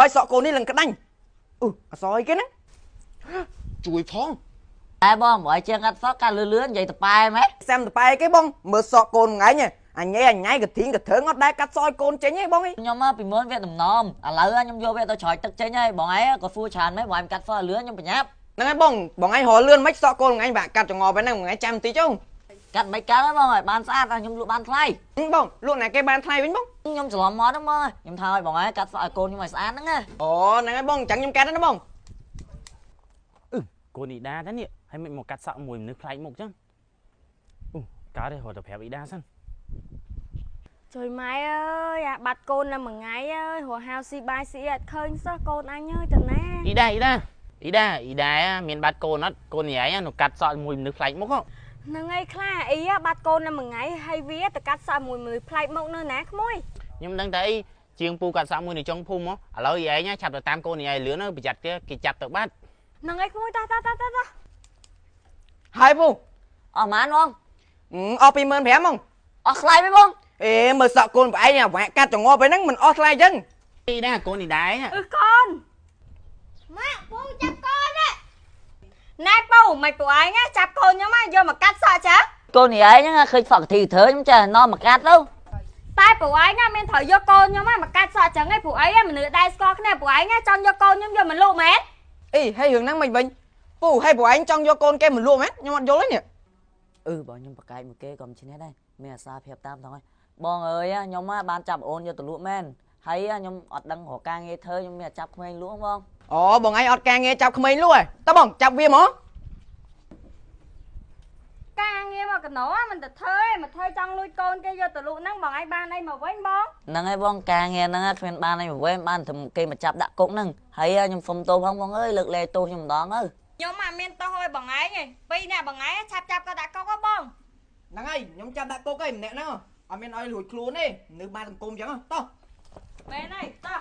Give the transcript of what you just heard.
ហើយសក់កូននេះឡើងក្តាញ់ អឺអសអីគេហ្នឹង ជួយផង តែបង បើឲ្យជាងកាត់សក់កាត់លឿនលឿន និយាយតប៉ែម៉េច សាំតប៉ែគេបង មើលសក់កូនមួយថ្ងៃ អញញ៉ៃអញញ៉ៃកធីងកធើង អត់ដែលកាត់សក់ឲ្យកូនចេញទេបងឯង ខ្ញុំមកពីមុនវាដំណំ ឥឡូវខ្ញុំយកវាទៅច្រោចទឹកចេញហើយ បងឯងក៏សួរច្រើនម៉េច បងឯងកាត់សក់ឲ្យលឿន ខ្ញុំប្រញាប់ ហ្នឹងហើយបង បងឯងរលឿនមិន សក់កូនថ្ងៃបាក់កាត់ចងបែរហ្នឹង ថ្ងៃចាំបន្តិចចុះ កាត់មិនកាត់ហ្នឹងបង ឲ្យបានស្អាត ខ្ញុំលក់បានថ្លៃ បងលក់ណាគេបានថ្លៃវិញបង ខ្ញុំច្រឡំមកហ្នឹងបង ខ្ញុំថាឲ្យបងឯងកាត់សក់ឲ្យកូនខ្ញុំឲ្យស្អាតហ្នឹងណា អូ ហ្នឹងហើយបង អញ្ចឹងខ្ញុំកាត់ណាបង អឺកូនអ៊ីដាតែនេះហើយ មិនមកកាត់សក់មួយមនុស្សប្លែកមុខអញ្ចឹង អូកើតទេ រត់ទៅប្រាប់អ៊ីដាសិន ជួយម៉ែអើយ អាបាត់កូននៅមួយថ្ងៃអើយ រហៅស៊ីបាយស៊ីអត់ឃើញសោះ កូនអញអើយ តាណា អ៊ីដា អ៊ីដា អ៊ីដា អ៊ីដាមានបាត់កូនអត់ កូនយាយនោះកាត់សក់មួយមនុស្សប្លែកមុខ ហ្នឹងហើយ ខ្លះអ៊ីបាត់កូននៅមួយថ្ងៃហើយ វាទៅកាត់សក់មួយមនុស្សប្លែកមុខនៅណាក្មួយ ខ្ញុំដឹងតែអីជាងពូកាត់សក់មួយនៅចុងភូមិ ឥឡូវយាយឆាប់ទៅតាមកូនយាយលឿន ប្រយ័ត្នគេចាប់ទៅបាត់ ហ្នឹងហើយក្មួយ តោះតោះតោះតោះ ហើយពូ អស់ម៉ានបង អស់ 25000 ហ្មង អស់ថ្លៃទេបង អេមើលសក់កូនប្អែង វាក់កាត់ចងប់ហ្នឹងមិនអស់ថ្លៃអញ្ចឹង អីដែរកូននេះដែរ អឺកូនម៉ាក់ ពូចាប់កូនណែ ពូមិនពូឯងចាប់កូនខ្ញុំយកមកកាត់សក់ចា កូននេះឯងហ្នឹងឃើញសក់កធីធ្វើ ខ្ញុំចេះនាំមកកាត់ទៅ តែពូឯងមានត្រូវយកកូនខ្ញុំមកកាត់សក់ចឹងឯង ព្រោះអីមនុស្សដែលស្គាល់គ្នា ពូឯងចង់យកកូនខ្ញុំយកមកលក់មែន អីហើយរឿងហ្នឹងមិនវិញពូ ហើយពូឯងចង់យកកូនគេមកលក់មែន ខ្ញុំអត់យល់ទេនេះ អឺបើខ្ញុំប្រកែកមួយគេក៏មិនឈ្នះដែរ មានអាសាប្រាប់តាមថងហើយបងអើយ ខ្ញុំបានចាប់អូនយកទៅលក់មែនហើយ ខ្ញុំអត់ដឹងរកការងារធ្វើ ខ្ញុំមានចាប់ក្មេងលក់បង អូ បងឯងអត់ការងារចាប់ក្មេងលក់ហ៎ តើបងចាប់វាមក ការងារមកកណោមិនទៅធ្វើឯង មកធ្វើចង់លួចកូនគេយកទៅលក់ហ្នឹង បងឯងបានអីមកវិញបង ហ្នឹងហើយបង ការងារហ្នឹងគ្មានបានអីមកវិញ បានតែគេមកចាប់ដាក់គុកហ្នឹងហើយ ខ្ញុំសុំទោសផងបងអើយ លើកលែងទោសខ្ញុំម្ដងទៅ ខ្ញុំអត់មានទោសឲ្យបងឯងទេ ពីរអ្នកបងឯងឆាប់ចាប់ក៏ដាក់គុកហ៎បង ហ្នឹងហើយ ខ្ញុំចាប់ដាក់គុកឯងម្នាក់ហ្នឹង អត់មានឲ្យលួចខ្លួនទេ នៅបានសង្គមអញ្ចឹង តោះ មែនហើយ តោះ